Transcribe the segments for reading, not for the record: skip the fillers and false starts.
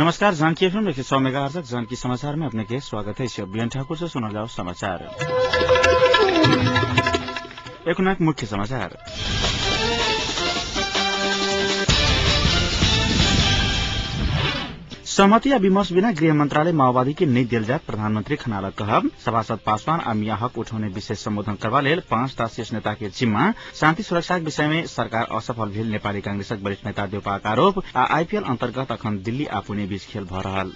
नमस्कार, Janaki FM 106 megahertz Janaki समाचार में अपने के स्वागत है। बीएन ठाकुर से सुनल जाओ समाचार। एक मुख्य समाचार। सहमति आ विमर्श बिना गृह मंत्रालय माओवादी के नहीं दिल जात प्रधानमंत्री खनालक कहब। सभासद पासवान आ मियां हक उठौने विशेष सम्बोधन करबा लेल 5टा शीर्ष नेता के जिम्मा। शांति सुरक्षा के विषय में सरकार असफल भेल नेपाली कांग्रेसक वरिष्ठ नेता देउपाक आरोप। आ आईपीएल अंतर्गत अखन दिल्ली आ पुणे बीच खेल भ रहल।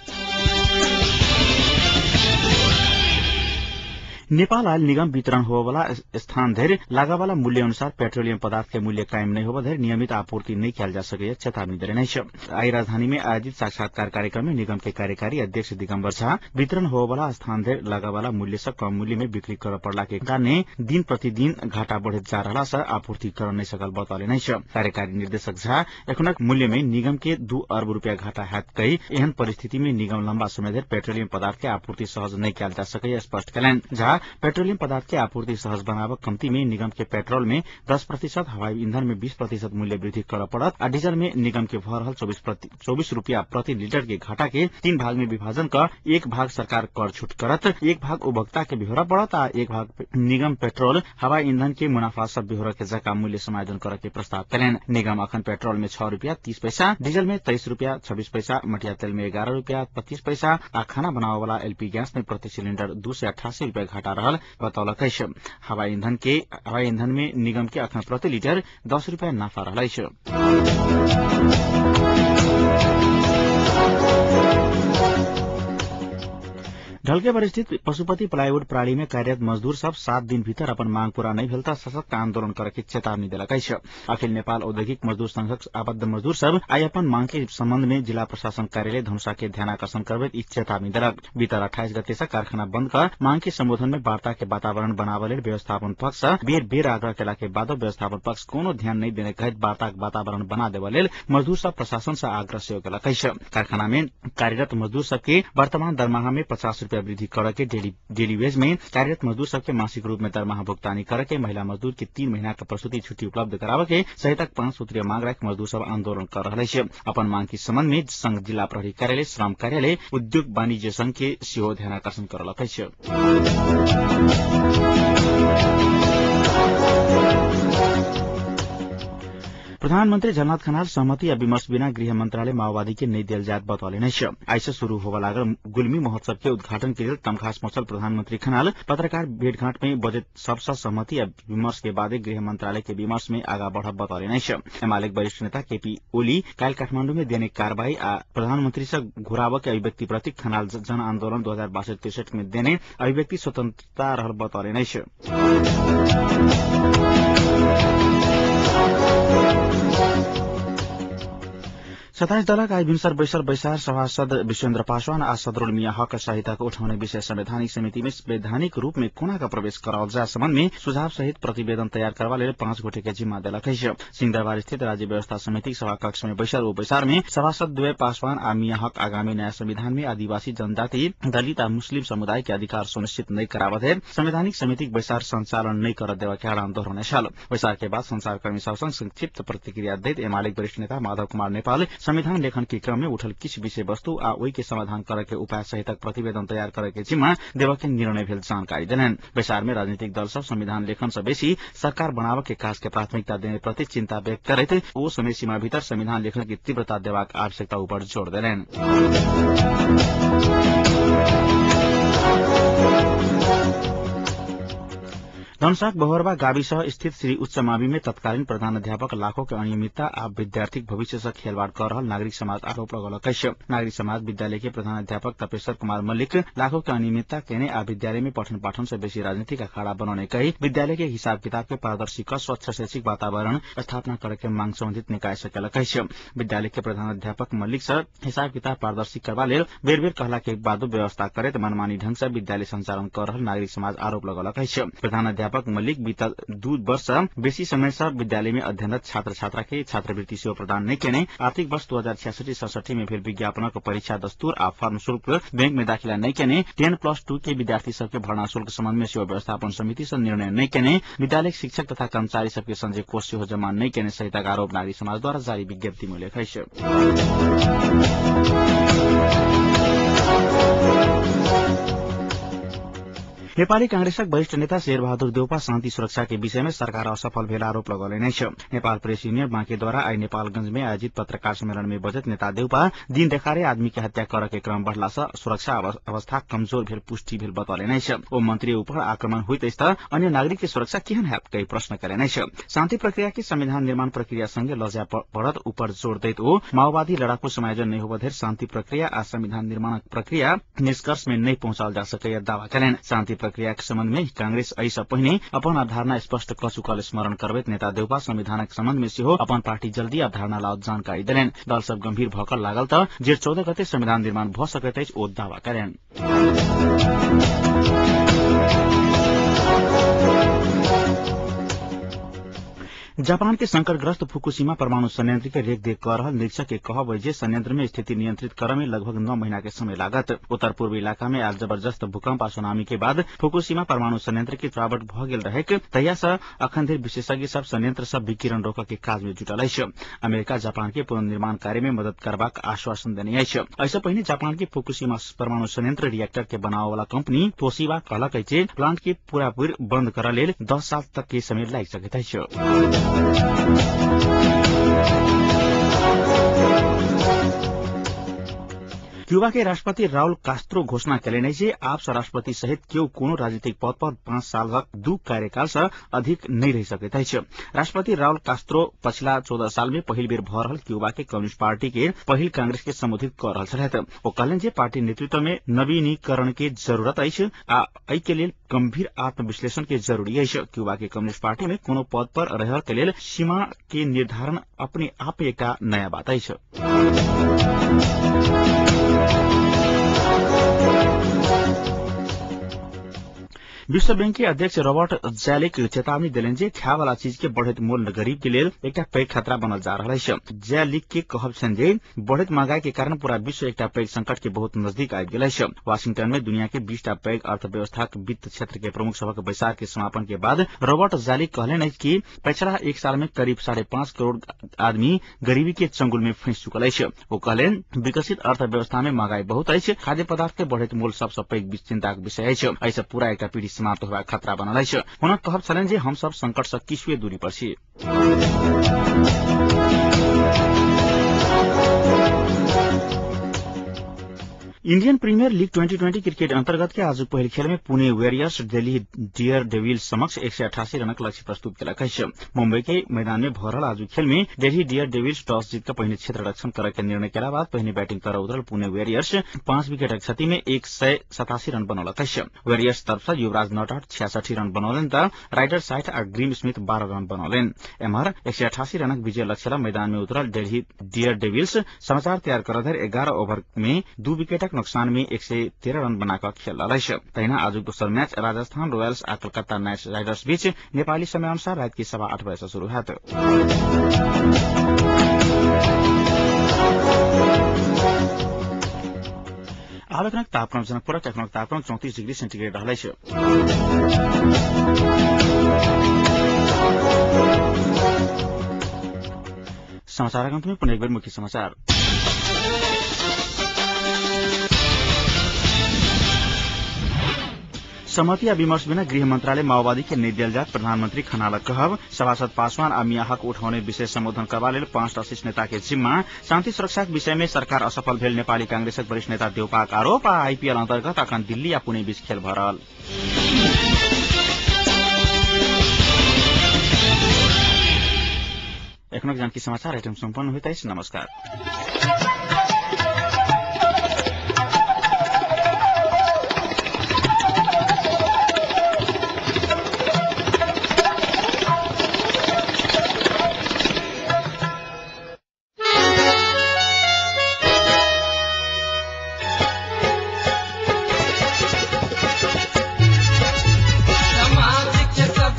नेपाल आयल निगम वितरण होबला स्थान धरि लागेवाला मूल्य अनुसार पेट्रोलियम पदार्थ के मूल्य कायम नहीं होबा धरि नियमित आपूर्ति नहीं कयल जा सकैया चेतावनी देने अछि। आई राजधानी में आयोजित साक्षात्कार कार्यक्रम में निगम के कार्यकारी अध्यक्ष दिगम्बर झा वितरण होबला स्थान धरि लागेवाला मूल्य से कम मूल्य में बिक्री करऽ पड़ला के कारण दिन प्रतिदिन घाटा बढ़ैत जा रहला से आपूर्ति कर नहीं सकल बतौलनि अछि। कार्यकारी निर्देशक झा एखनक मूल्य में निगम के 2 अरब रूपया घाटा हैत कहि एहन परिस्थिति में निगम लम्बा समय धरि पेट्रोलियम पदार्थ के आपूर्ति सहज नहीं कयल जा सकैया स्पष्ट कयलनि। झा पेट्रोलियम पदार्थ के आपूर्ति सहज बनाबक कम्ती में निगम के पेट्रोल में 10%, हवाई ईंधन में 20% मूल्य वृद्धि करऽ पड़त आ डीजल में निगम के भ रहल 24 रूपया प्रति लीटर के घाटा के 3 भाग में विभाजन क एक भाग सरकार कर छूट करत, एक भाग उपभोक्ता के बिहोरा पड़त आ एक भाग निगम पेट्रोल हवाई ईंधन के मुनाफा सब बिहोरा के जका मूल्य समायोजन करऽ के प्रस्ताव कयलनि। निगम अखन पेट्रोल में 6 रूपया 30 पैसा, डीजल में 23 रूपया 26 पैसा, मटिया तेल में 11 रूपया 25 पैसा आ खाना बनावे वाला एलपी गैस में प्रति सिलिंडर 288 रूपया घाटा रहल बतौलक अछि। हवाई ईंधन में निगम के अखन प्रति लीटर 10 रूपया नाफा रहल अछि। ढलकेबर स्थित पशुपति प्लाईवुड प्रणाली में कार्यरत मजदूर सब 7 दिन भीतर अपन मांग पूरा नहीं भेल त सशक्त आंदोलन करे के चेतावनी देलक अछि। अखिल नेपाल औद्योगिक मजदूर संघक आबद्ध मजदूर सब आई अपन मांग के संबंध में जिला प्रशासन कार्यालय धनुषा के ध्यानाकर्षण करबैत ई चेतावनी देलक। बीतल 28 गते से कारखाना बंद कर मांग के संबोधन में वार्ता के वातावरण बनाबऽ लेल व्यवस्थापन पक्ष बेर बेर आग्रह केला के बादो व्यवस्थापन पक्ष कोनो ध्यान नहीं देने कहैत वार्ता के वातावरण बना देबऽ लेल मजदूर सब प्रशासन से आग्रह सेहो केलक अछि। कारखाना में कार्यरत मजदूर सबके वर्तमान दरमाहा में 50 रूपया वृद्धि कर के डेली वेज में कार्यरत मजदूर सबके मासिक रूप में दरमाहा भुगतानी कर के महिला मजदूर के 3 महीना के प्रसूति छुट्टी उपलब्ध करावे के सहितक 5 सूत्रीय मांग राखि मजदूर सब आंदोलन कर रहल अछि। अपन मांग के संबंध में संघ जिला प्रहरी कार्यालय, श्रम कार्यालय, उद्योग वाणिज्य संघ के सेहो ध्यानाकर्षण करलक अछि। प्रधानमंत्री झलनाथ खनाल सहमति आ विमर्श बिना गृह मंत्रालय माओवादी के नहीं दिल जात बतौलनि अछि। आइ से शुरू होबऽ लागल गुल्मी महोत्सव के उद्घाटन के लेल तमघास पहुंचल प्रधानमंत्री खनाल पत्रकार भेटघाट में बजट सबसँ सहमति आ विमर्श के बादे गृह मंत्रालय के विमर्श में आगा बढ़ब बतौलनि अछि। एमाले वरिष्ठ नेता केपी ओली काल्हि काठमांडू में देने कार्रवाई आ प्रधानमंत्री से घुराबऽ के अभिव्यक्ति प्रति खनाल जन आन्दोलन 2062-63 में देने अभिव्यक्ति स्वतंत्रता रहल बतौलनि अछि। सताइस दलक आई भिन्सर बैसल बैसार सभासद विश्वेन्द्र पासवान आ सदरुल मियां हक सहितक उठाउने विषय संवैधानिक समिति में वैधानिक रूप में कोना का प्रवेश कराओल जाय संबंध में सुझाव सहित प्रतिवेदन तैयार करबा लेल 5 गोटे के जिम्मा देलक अछि। सिंहदरबार स्थित राज्य व्यवस्था समिति सभा कक्ष में बैसल ओ बैसार में सभासद द्वय पासवान आ मियां हक आगामी नयाँ संविधान में आदिवासी, जनजाति, दलित आ मुस्लिम समुदाय के अधिकार सुनिश्चित नहीं कराबऽ धरि संवैधानिक समितिक बैसार संचालन नहीं कर देबऽ के अड़ान दोहरौने छल। बैसार के बाद संचारकर्मी सब संग संक्षिप्त प्रतिक्रिया दैत एमाले वरिष्ठ नेता माधव कुमार नेपाल संविधान लेखन के क्रम में उठल किछु विषय वस्तु आ ओहि के समाधान करे के उपाय सहितक प्रतिवेदन तैयार करे के जिम्मा देबऽ के निर्णय भेल जानकारी देलनि। बैसार में राजनीतिक दल सब संविधान लेखन से बेसी सरकार बनाबऽ के काज के प्राथमिकता देने प्रति चिंता व्यक्त करैत ओ समय सीमा भीतर संविधान लेखन के तीव्रता देबाक आवश्यकता ऊपर जोर देलनि। धनुषाक बहोरबा गाविस स्थित श्री उच्च मावि में तत्कालीन प्रधानाध्यापक लाखों के अनियमितता आ विद्यार्थीक भविष्य से खेलवाड़ कर रहल नागरिक समाज आरोप लगौलक अछि। नागरिक समाज विद्यालय के प्रधानाध्यापक तपेश्वर कुमार मल्लिक लाखों के अनियमितता केने आ विद्यालय में पठन पाठन से बेसी राजनीतिक अखाड़ा बनौने कही विद्यालय के हिसाब किताब के पारदर्शी क स्वच्छ शैक्षिक वातावरण स्थापना करे के मांग सम्बन्धित निकाय से केलक अछि। विद्यालय के प्रधानाध्यापक मल्लिक से हिसाब किताब पारदर्शी करबा लेल बेर बेर कहला के बादो व्यवस्था करैत मनमानी ढंग से विद्यालय संचालन कर रहल नागरिक समाज आरोप लगौलक अछि। प्रधानाध्यापक प्राध्यापक मल्लिक बीतल 2 वर्ष बेसी समय से विद्यालय में अध्ययनरत छात्र छात्रा के छात्रवृत्ति सेहो प्रदान नहि केने, आर्थिक वर्ष 2066-67 में भेल विज्ञापनक परीक्षा दस्तूर आ फर्म शुल्क बैंक में दाखिला नहि केने, 10+2 के विद्यार्थी सबके भर्ना शुल्क सम्बन्ध में सेहो व्यवस्थापन समिति से निर्णय नहि केने, विद्यालय शिक्षक तथा कर्मचारी सबके संजय कोष सेहो जमा नहि केने सहितक आरोप नागरिक समाज द्वारा जारी विज्ञप्ति में उल्लेख अछि। नेपाली कांग्रेसक वरिष्ठ नेता शेरबहादुर देउपा शान्ति सुरक्षा के विषय में सरकार असफल भेल आरोप लगौलनि अछि। नेपाल प्रेस यूनियन बाँकेद्वारा आइ नेपालगंज में आयोजित पत्रकार सम्मेलन में बजैत नेता देउपा दिन देखारे आदमी के हत्या करऽ के क्रम बढ़ला से सुरक्षा अवस्था कमजोर भेल पुष्टि भेल बतौलनि अछि। ओ मंत्री ऊपर आक्रमण होइत अछि त अन्य नागरिक के सुरक्षा केहन हैत कई प्रश्न कयलनि अछि। शान्ति प्रक्रिया के संविधान निर्माण प्रक्रिया संगे लऽ जाय पड़त ऊपर जोड़ दैत ओ माओवादी लड़ाकू समायोजन नहि होबऽ धरि शान्ति प्रक्रिया आ संविधान निर्माणक प्रक्रिया निष्कर्ष में नहि पहुंचाओल जा सकैया दावा कयलनि। शान्ति प्रक्रिया के सम्बन्ध में कांग्रेस एहि सँ पहिने अपन अवधारणा स्पष्ट कऽ चुकल स्मरण करबैत नेता देउपा संविधानक सम्बन्ध में सेहो अपन पार्टी जल्दी अवधारणा लाओत जानकारी देलनि। दल सब गंभीर भऽ कऽ लागल तऽ जेठ 14 गते संविधान निर्माण भऽ सकैत अछि ओ दावा कयलनि। जापान के संकटग्रस्त फुकुशिमा परमाणु संयंत्र के रेखदेख कर रहल निरीक्षक के कहब अछि जे संयंत्र में स्थिति नियंत्रित करय में लगभग 9 महीना के समय लागत। उत्तर पूर्वी इलाका में आयल जबरदस्त भूकंप आ सुनामी के बाद फुकुशिमा परमाणु संयंत्र के चौबट भऽ गेल रहैक तहिया से अखन धरि विशेषज्ञ सब संयंत्र सब विकिरण रोकऽ के काज में जुटल अछि। अमेरिका जापान के पुनर्निर्माण कार्य में मदद करबाक आश्वासन देने अछि। एहिसँ पहिने जापान के फुकुशिमा परमाणु संयंत्र रिएक्टर के बनाबऽ वाला कंपनी तोशिबा कहलक अछि जे प्लांट के पूरा पूरी बंद करऽ लेल 10 साल तक के समय लागि सकैत अछि। क्यूबा के राष्ट्रपति राउल कास्त्रो घोषणा कयलनि जे आब सँ राष्ट्रपति सहित केओ कोनो राजनीतिक पद पर 5 सालक 2 कार्यकाल सँ अधिक नहि रहि सकैत अछि। राष्ट्रपति राउल कास्त्रो पछिला 14 साल में पहिल बेर भऽ रहल क्यूबा के कम्युनिस्ट पार्टी के पहिल कांग्रेस के संबोधित कऽ रहल छलथि। ओ कहलनि जे पार्टी नेतृत्व में नवीनीकरण के जरूरत अछि आ एहि के लेल गंभीर आत्मविश्लेषण के जरूरी अछि। क्यूबा के कम्युनिस्ट पार्टी में कोनो पद पर रहय के लेल सीमा के निर्धारण अपने आप में एकटा नया बात अछि। विश्व बैंक के अध्यक्ष रॉबर्ट जैलिक चेतावनी देलनि जे खायवाला चीज के बढ़ैत मोल गरीब के लेल एकटा पैघ खतरा बनल जा रहल अछि। जैलिक के कहब छनि जे बढ़ैत महंगाई के कारण पूरा विश्व एकटा पैघ संकट के बहुत नजदीक आबि गेल अछि। वाशिंगटन में दुनिया के 20टा पैघ अर्थव्यवस्थाक वित्त क्षेत्र के प्रमुख सभक बैसार के समापन के बाद रॉबर्ट जैलिक कहलनि अछि कि पछिला 1 साल में करीब 5.5 करोड़ आदमी गरीबी के चंगुल में फंसि चुकल अछि। ओ कहलनि विकसित अर्थव्यवस्था में महंगाई बहुत अछि, खाद्य पदार्थ के बढ़ैत मोल सबसँ पैघ चिंताक विषय अछि। एहिसँ पूरा एकटा पीढ़ी समाप्त होबाक खतरा बनल अछि। हुनक कहब छलनि जे हमसब संकट सँ किछुए दूरी पर छी। इंडियन प्रीमियर लीग 2020 क्रिकेट अंतर्गत के आज पहिल खेल में Pune Warriors Delhi Daredevils समक्ष 188 रनक लक्ष्य प्रस्तुत केलक अछि। मुंबई के मैदान में भऽ रहल आजुक खेल में दिल्ली डियर डेविल्स टॉस जीत कऽ पहिने क्षेत्र रक्षण करय के निर्णय केला बाद पहिने बैटिंग करऽ उतरल पुणे वॉरियर्स 5 विकेटक क्षति में 187 रन बनौलक अछि। वॉरियर्स तरफ सँ युवराज not out 66 run बनौलनि तऽ राइडर 60 आ ग्रीम स्मिथ 12 रन बनौलनि। एम्हर 188 रनक विजय लक्ष्य लऽ मैदान में उतरल दिल्ली डियर डेविल्स समाचार तैयार करऽ धरि 11 ओवर में 2 विकेटक नुकसान में 113 रन बनाकऽ खेल रहल अछि। तहिना आजुक दोसर मैच राजस्थान रॉयल्स आ कलकत्ता नाइट राइडर्स बीच नेपाली समय अनुसार राति के 8:15 बजे से शुरू हैत। आब एखनक तापक्रम जनकपुरक एखनक तापक्रम 34 डिग्री सेंटीग्रेड रहल अछि। समाचारक अंत में पुनः एक बेर मुख्य समाचार। सहमति आ विमर्श बिना गृह मंत्रालय माओवादी के नहि देल जायत प्रधानमंत्री खनालक कहब। सभासद पासवान आ मियाहक उठौने विषय सम्बोधन करबा लेल 5टा शीर्ष नेता के जिम्मा। शांति सुरक्षाक विषय में सरकार असफल भेल नेपाली कांग्रेसक वरिष्ठ नेता देउपाक आरोप। आ आईपीएल अंतर्गत अखन दिल्ली आ पुणे बीच खेल भऽ रहल। एखनक जानकी समाचार आइटम सम्पन्न होइत अछि। नमस्कार। समाज के सब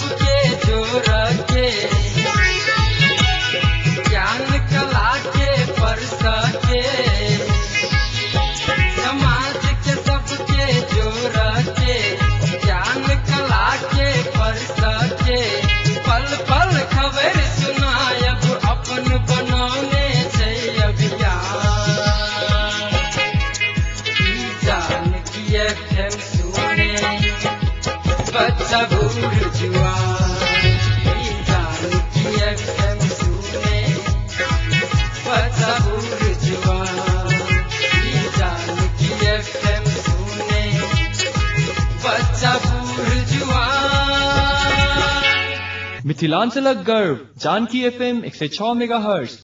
बूढ़ जुआन, ई जानकी एफएम सुने बच्चा बूढ़ जुआन, ई जानकी एफएम सुने बच्चा बूढ़ जुआन। मिथिलांचलक गर्व जानकी एफएम 106 मेगाहर्ट्ज।